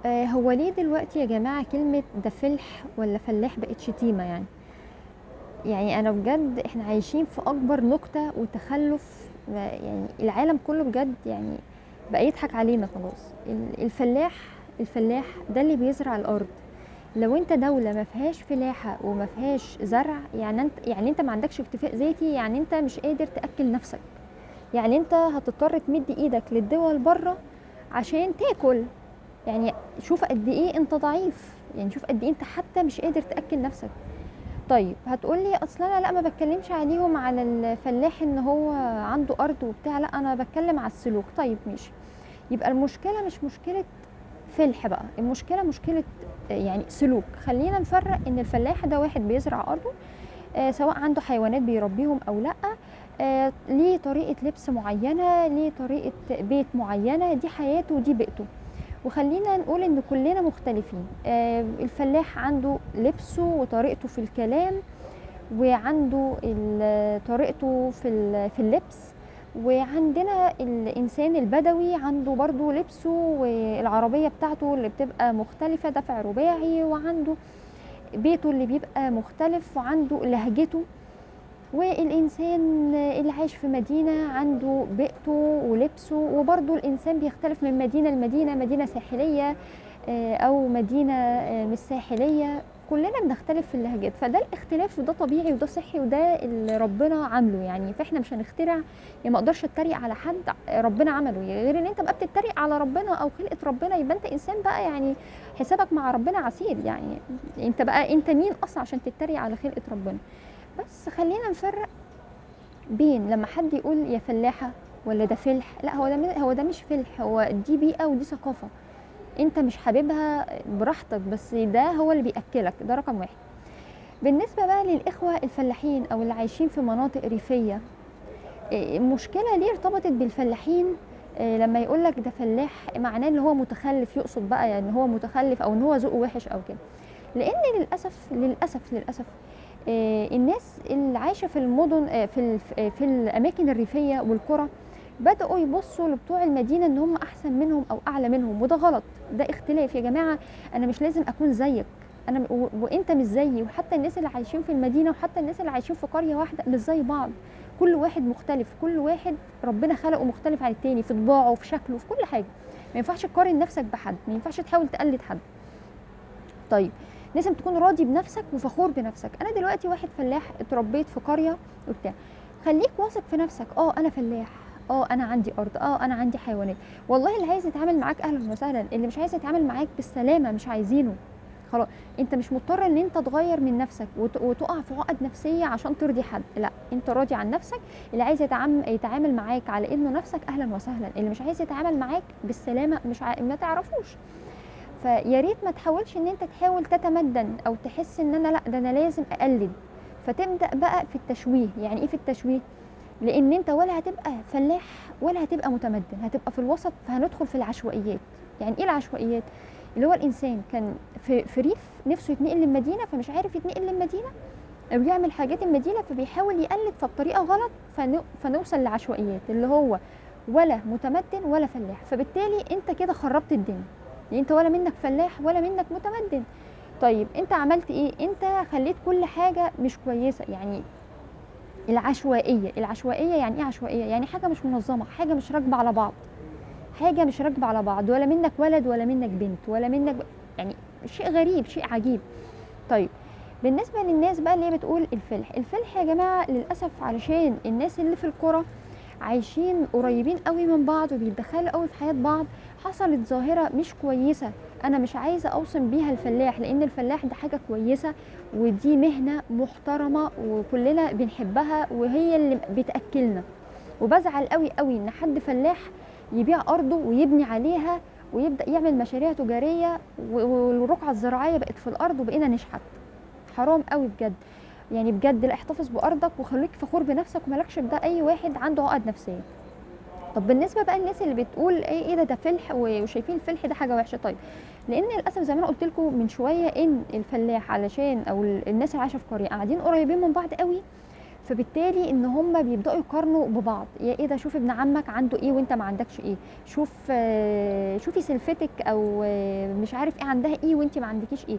هو ليه دلوقتي يا جماعة كلمة ده فلح ولا فلاح بقت شتيمة؟ يعني أنا بجد إحنا عايشين في أكبر نكتة وتخلف، يعني العالم كله بجد بقى يضحك علينا خلاص. الفلاح ده اللي بيزرع الأرض. لو انت دولة ما فيهاش فلاحة وما فيهاش زرع، يعني انت ما عندكش اكتفاء ذاتي، يعني انت مش قادر تأكل نفسك، يعني انت هتضطر تمد ايدك للدول بره عشان تاكل. شوف قد ايه انت ضعيف، شوف قد ايه انت حتى مش قادر تأكل نفسك. طيب هتقولي اصل انا لا ما بتكلمش عليهم على الفلاح ان هو عنده ارض وبتاع، لا انا بتكلم على السلوك. طيب ماشي، يبقى المشكلة مش مشكلة فلح بقى، المشكلة مشكلة سلوك. خلينا نفرق ان الفلاح ده واحد بيزرع ارضه، سواء عنده حيوانات بيربيهم او لا، ليه طريقة لبس معينة، ليه طريقة بيت معينة، دي حياته ودي بيئته. وخلينا نقول ان كلنا مختلفين، الفلاح عنده لبسه وطريقته في الكلام، وعنده طريقته في اللبس، وعندنا الإنسان البدوي عنده برضو لبسه والعربية بتاعته اللي بتبقى مختلفة دفع رباعي، وعنده بيته اللي بيبقى مختلف، وعنده لهجته. والإنسان اللي عايش في مدينة عنده بيئته ولبسه، وبرضو الإنسان بيختلف من مدينة لمدينة، مدينة ساحلية، أو مدينة، مش ساحلية، كلنا بنختلف في اللهجات. فده الاختلاف وده طبيعي وده صحي وده اللي ربنا عامله، فاحنا مش هنخترع، ما اقدرش اتريق على حد ربنا عمله، غير ان انت بقى بتتريق على ربنا او خلقة ربنا، يبقى انت انسان بقى حسابك مع ربنا عسير، انت بقى انت مين اصلا عشان تتريق على خلقة ربنا؟ بس خلينا نفرق بين لما حد يقول يا فلاحة ولا ده فلح، لا هو ده مش فلح، هو دي بيئة ودي ثقافة انت مش حاببها براحتك، بس ده هو اللي بيأكلك. ده رقم واحد. بالنسبة بقى للإخوة الفلاحين أو اللي عايشين في مناطق ريفية، المشكلة ليه ارتبطت بالفلاحين؟ لما يقولك ده فلاح معناه ان هو متخلف، يقصد بقى هو متخلف أو ان هو ذوقه وحش أو كده. لأن للأسف، للأسف، للأسف، الناس اللي عايشة في المدن، في الأماكن الريفية والقرى بدأوا يبصوا لبتوع المدينة إن هم أحسن منهم أو أعلى منهم، وده غلط، ده اختلاف يا جماعة. أنا مش لازم أكون زيك، وأنت مش زيي، وحتى الناس اللي عايشين في المدينة وحتى الناس اللي عايشين في قرية واحدة مش زي بعض، كل واحد مختلف، كل واحد ربنا خلقه مختلف عن التاني في طباعه وفي شكله وفي كل حاجة. ما ينفعش تقارن نفسك بحد، ما ينفعش تحاول تقلد حد. طيب لازم تكون راضي بنفسك وفخور بنفسك. أنا دلوقتي واحد فلاح اتربيت في قرية وبتاع، خليك واثق في نفسك، أنا فلاح، أنا عندي أرض، أنا عندي حيوانات. والله اللي عايز يتعامل معاك أهلاً وسهلاً، اللي مش عايز يتعامل معاك بالسلامة مش عايزينه خلاص. أنت مش مضطر إن أنت تغير من نفسك وتقع في عقد نفسية عشان ترضي حد، لا أنت راضي عن نفسك. اللي عايز يتعامل معاك على إنه نفسك أهلاً وسهلاً، اللي مش عايز يتعامل معاك بالسلامة مش ما تعرفوش. فيا ريت ما تحاولش إن أنت تحاول تتمدن أو تحس إن أنا لا ده أنا لازم أقلد، فتبدأ بقى في التشويه. يعني إيه في التشويه؟ لأن أنت ولا هتبقى فلاح ولا هتبقى متمدن، هتبقى في الوسط، فهندخل في العشوائيات. يعني إيه العشوائيات؟ اللي هو الإنسان كان في ريف نفسه يتنقل للمدينة، فمش عارف يتنقل للمدينة أو يعمل حاجات المدينة، فبيحاول يقلد فبطريقة غلط، فنوصل لعشوائيات اللي هو ولا متمدن ولا فلاح. فبالتالي أنت كده خربت الدنيا، لأن أنت ولا منك فلاح ولا منك متمدن. طيب أنت عملت إيه؟ أنت خليت كل حاجة مش كويسة. يعني العشوائية، العشوائية يعني إيه عشوائية؟ يعني حاجة مش منظمة، حاجة مش راكبة على بعض، حاجة مش راكبة على بعض، ولا منك ولد ولا منك بنت ولا منك يعني شيء غريب، شيء عجيب. طيب بالنسبة للناس بقى اللي هي بتقول الفلح، الفلح يا جماعة للأسف علشان الناس اللي في القرى عايشين قريبين قوي من بعض وبيتدخلوا قوي في حياة بعض، حصلت ظاهرة مش كويسة. أنا مش عايزة أوصم بيها الفلاح، لأن الفلاح ده حاجة كويسة ودي مهنة محترمة وكلنا بنحبها وهي اللي بتأكلنا. وبزعل قوي قوي إن حد فلاح يبيع أرضه ويبني عليها ويبدأ يعمل مشاريع تجارية والرقعة الزراعية بقت في الأرض وبقينا نشحت. حرام قوي بجد، بجد لا، احتفظ بأرضك وخليك فخور بنفسك ومالكش بده أي واحد عنده عقد نفسية. طب بالنسبة بقى للناس اللي بتقول إيه ده فلح وشايفين الفلح ده حاجة وحشة، طيب لأن للأسف زي ما أنا قلت لكم من شوية إن الفلاح علشان أو الناس اللي عايشة في قرية قاعدين قريبين من بعض قوي، فبالتالي ان هم بيبداوا يقارنوا ببعض، يا ايه ده، شوف ابن عمك عنده ايه وانت ما عندكش ايه، شوف شوفي سلفتك او مش عارف ايه عندها ايه وانت ما عندكيش ايه.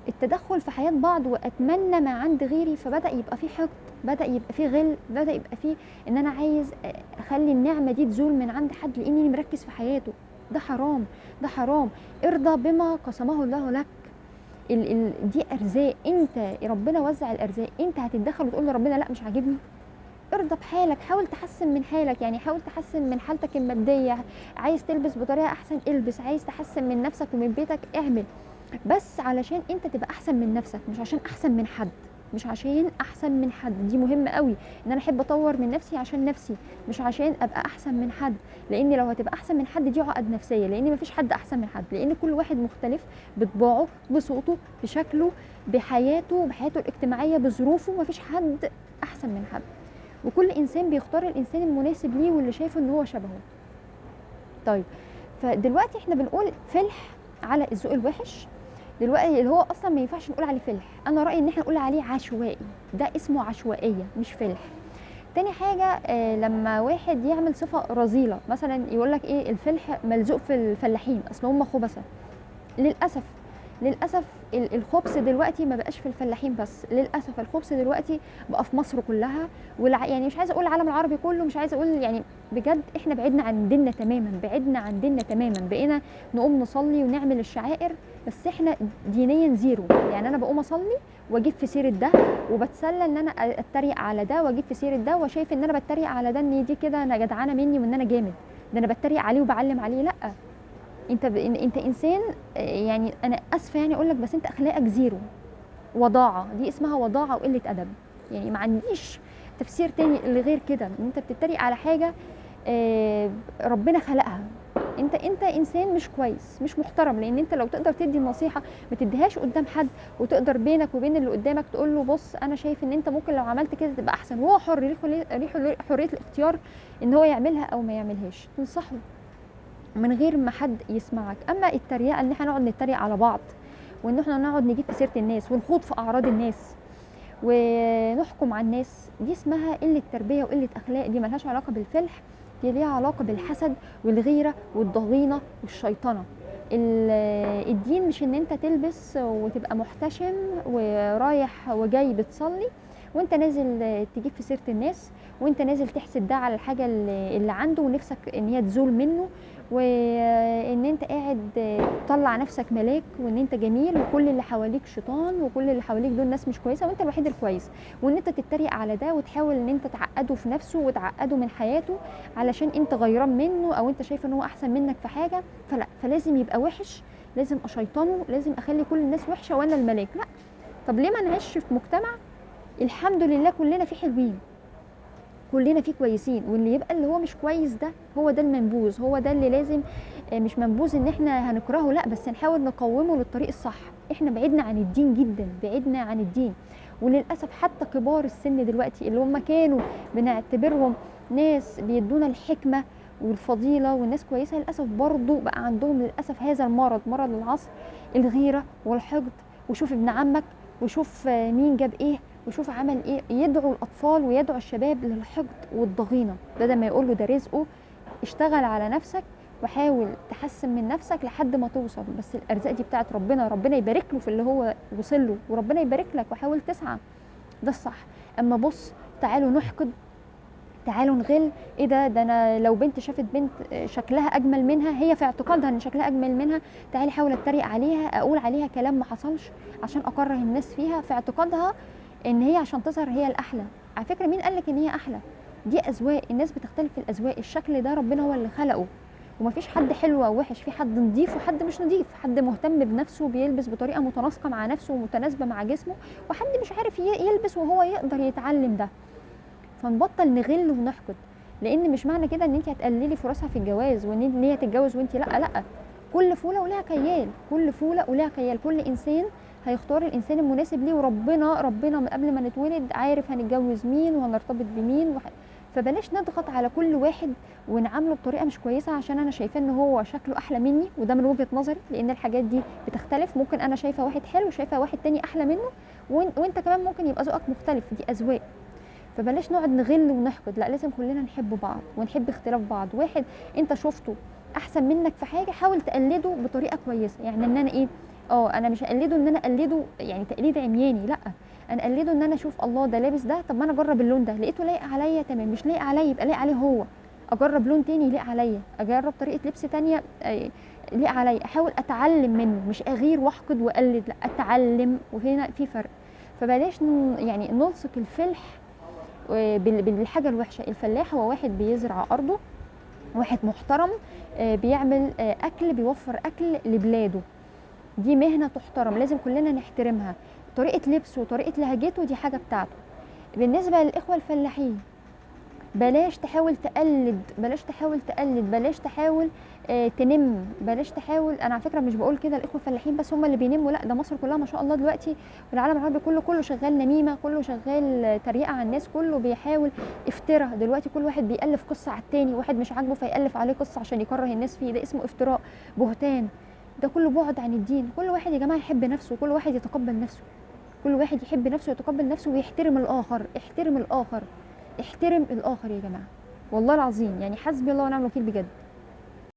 التدخل في حياة بعض واتمنى ما عند غيري، فبدا يبقى في حقد، بدا يبقى في غل، بدا يبقى في ان انا عايز اخلي النعمة دي تزول من عند حد لاني مركز في حياته. ده حرام، ده حرام. ارضى بما قسمه الله لك. دي ارزاق، انت ربنا وزع الارزاق، انت هتتدخل وتقول لربنا لا مش عاجبني؟ ارضى بحالك، حاول تحسن من حالك، يعني حاول تحسن من حالتك المادية، عايز تلبس بطريقة احسن البس، عايز تحسن من نفسك ومن بيتك اعمل، بس علشان انت تبقى احسن من نفسك، مش عشان احسن من حد، مش عشان احسن من حد. دي مهمة قوي، ان انا احب اطور من نفسي عشان نفسي، مش عشان ابقى احسن من حد، لان لو هتبقى احسن من حد دي عقد نفسية، لان مفيش حد احسن من حد، لان كل واحد مختلف بطباعه، بصوته، بشكله، بحياته، بحياته الاجتماعية، بظروفه، مفيش حد احسن من حد. وكل انسان بيختار الانسان المناسب ليه واللي شايفه ان هو شبهه. طيب فدلوقتي احنا بنقول فلح على الذوق الوحش دلوقتي، اللي هو اصلا ما ينفعش نقول عليه فلح، انا رايي ان احنا نقول عليه عشوائي، ده اسمه عشوائية مش فلح. تاني حاجة لما واحد يعمل صفة رذيله، مثلا يقول لك ايه الفلح ملزوق في الفلاحين اصل هم خبثه. للاسف للاسف الخبث دلوقتي ما بقاش في الفلاحين بس، للاسف الخبث دلوقتي بقى في مصر كلها، يعني مش عايزه اقول العالم العربي كله، مش عايزه اقول يعني بجد احنا بعدنا عن ديننا تماما، بعدنا عن ديننا تماما، بقينا نقوم نصلي ونعمل الشعائر بس احنا دينيا zero. يعني انا بقوم اصلي واجيب في سيره ده، وبتسلى ان انا اتريق على ده واجيب في سيره ده، وشايف ان انا بتريق على ده ان دي كده انا جدعانه مني وان انا جامد، ده انا بتريق عليه وبعلم عليه. لا، انت انسان، يعني انا اسفه يعني اقول لك، بس انت اخلاقك zero، وضاعه، دي اسمها وضاعه وقلة ادب، يعني ما عنديش تفسير تاني لغير كده. ان انت بتتريق على حاجة ربنا خلقها، انت انسان مش كويس، مش محترم، لان انت لو تقدر تدي النصيحة ما تديهاش قدام حد، وتقدر بينك وبين اللي قدامك تقول له بص انا شايف ان انت ممكن لو عملت كده تبقى احسن، وهو حر، ليه حرية الاختيار ان هو يعملها او ما يعملهاش، تنصحه من غير ما حد يسمعك. اما التريقه ان احنا نقعد نتريق على بعض، وان احنا نقعد نجيب في سيره الناس ونخوض في اعراض الناس ونحكم على الناس، دي اسمها قلة تربيه وقلة اخلاق، دي ملهاش علاقة بالفلح، دي ليها علاقة بالحسد والغيرة والضغينه والشيطنه. الدين مش ان انت تلبس وتبقى محتشم ورايح وجاي بتصلي وانت نازل تجيب في سيره الناس، وانت نازل تحسد ده على الحاجة اللي عنده ونفسك ان هي تزول منه، وان انت قاعد تطلع نفسك ملاك وان انت جميل وكل اللي حواليك شيطان وكل اللي حواليك دول ناس مش كويسة وانت الوحيد الكويس، وان انت تتريق على ده وتحاول ان انت تعقده في نفسه وتعقده من حياته علشان انت غيران منه او انت شايف ان هو احسن منك في حاجة. فلا، فلازم يبقى وحش، لازم اشيطنه، لازم اخلي كل الناس وحشة وانا الملاك. لا، طب ليه ما نعيش في مجتمع الحمد لله كلنا فيه حلوين، كلنا فيه كويسين، واللي يبقى اللي هو مش كويس ده هو ده المنبوذ، هو ده اللي لازم، مش منبوذ ان احنا هنكرهه، لا، بس نحاول نقومه للطريق الصح. احنا بعدنا عن الدين جدا، بعدنا عن الدين، وللاسف حتى كبار السن دلوقتي اللي هم كانوا بنعتبرهم ناس بيدونا الحكمة والفضيلة والناس كويسة، للاسف برضو بقى عندهم للاسف هذا المرض، مرض العصر، الغيرة والحقد، وشوف ابن عمك وشوف مين جاب ايه وشوف عمل ايه. يدعو الاطفال ويدعو الشباب للحقد والضغينه، بدل ما يقول له ده رزقه، اشتغل على نفسك وحاول تحسن من نفسك لحد ما توصل، بس الارزاق دي بتاعت ربنا، ربنا يبارك له في اللي هو وصل له وربنا يبارك لك، وحاول تسعى، ده الصح. اما بص تعالوا نحقد، تعالوا نغل، ايه ده، ده انا لو بنت شافت بنت شكلها اجمل منها، هي في اعتقادها ان شكلها اجمل منها، تعالي حاول اتريق عليها، اقول عليها كلام ما حصلش عشان اكره الناس فيها، في اعتقادها ان هي عشان تظهر هي الاحلى. على فكرة مين قال لك ان هي احلى؟ دي اذواق، الناس بتختلف في الاذواق، الشكل ده ربنا هو اللي خلقه، ومفيش حد حلو او وحش، في حد نظيف وحد مش نظيف، حد مهتم بنفسه وبيلبس بطريقة متناسقه مع نفسه ومتناسبه مع جسمه، وحد مش عارف يلبس وهو يقدر يتعلم ده. فنبطل نغل ونحقد، لان مش معنى كده ان انت هتقللي فرصها في الجواز وان هي تتجوز وانت لا، لا، كل فوله ولها كيال، كل فوله ولها كيال، كل انسان هيختار الانسان المناسب ليه، وربنا ربنا من قبل ما نتولد عارف هنتجوز مين وهنرتبط بمين فبلاش نضغط على كل واحد ونعامله بطريقة مش كويسة عشان انا شايفاه ان هو شكله احلى مني، وده من وجهه نظري، لان الحاجات دي بتختلف، ممكن انا شايفه واحد حلو وشايفه واحد تاني احلى منه، وانت كمان ممكن يبقى ذوقك مختلف، دي اذواق. فبلاش نقعد نغل ونحقد، لا لازم كلنا نحب بعض ونحب اختلاف بعض. واحد انت شفته احسن منك في حاجة حاول تقلده بطريقة كويسة، يعني ان انا ايه، انا مش هقلده ان انا اقلده يعني تقليد عمياني، لا انا اقلده ان انا اشوف الله ده لابس ده، طب ما انا اجرب اللون ده، لقيته لايق عليا تمام، مش لايق عليا يبقى لايق عليه هو، اجرب لون تاني يليق عليا، اجرب طريقه لبس تانية يليق عليا، احاول اتعلم منه، مش اغير واحقد واقلد، لا اتعلم، وهنا في فرق. فبلاش يعني نلصق الفلح بالحاجة الوحشة. الفلاح هو واحد بيزرع ارضه، واحد محترم، بيعمل اكل، بيوفر اكل لبلاده، دي مهنة تحترم، لازم كلنا نحترمها. طريقه لبسه وطريقه لهجته دي حاجة بتاعته. بالنسبة للاخوة الفلاحين بلاش تحاول تقلد، بلاش تحاول تقلد، بلاش تحاول تنم، بلاش تحاول. انا على فكرة مش بقول كده الاخوة الفلاحين بس هم اللي بينموا، لا ده مصر كلها ما شاء الله دلوقتي والعالم العربي كله، كله شغال نميمة، كله شغال تريقه على الناس، كله بيحاول افتراء. دلوقتي كل واحد بيالف قصة على التاني، واحد مش عاجبه فيالف عليه قصة عشان يكره الناس فيه، ده اسمه افتراء، بهتان، ده كله بعد عن الدين. كل واحد يا جماعة يحب نفسه، كل واحد يتقبل نفسه، كل واحد يحب نفسه ويتقبل نفسه ويحترم الاخر. احترم الاخر، احترم الاخر يا جماعة والله العظيم، يعني حسبي الله ونعم الوكيل بجد.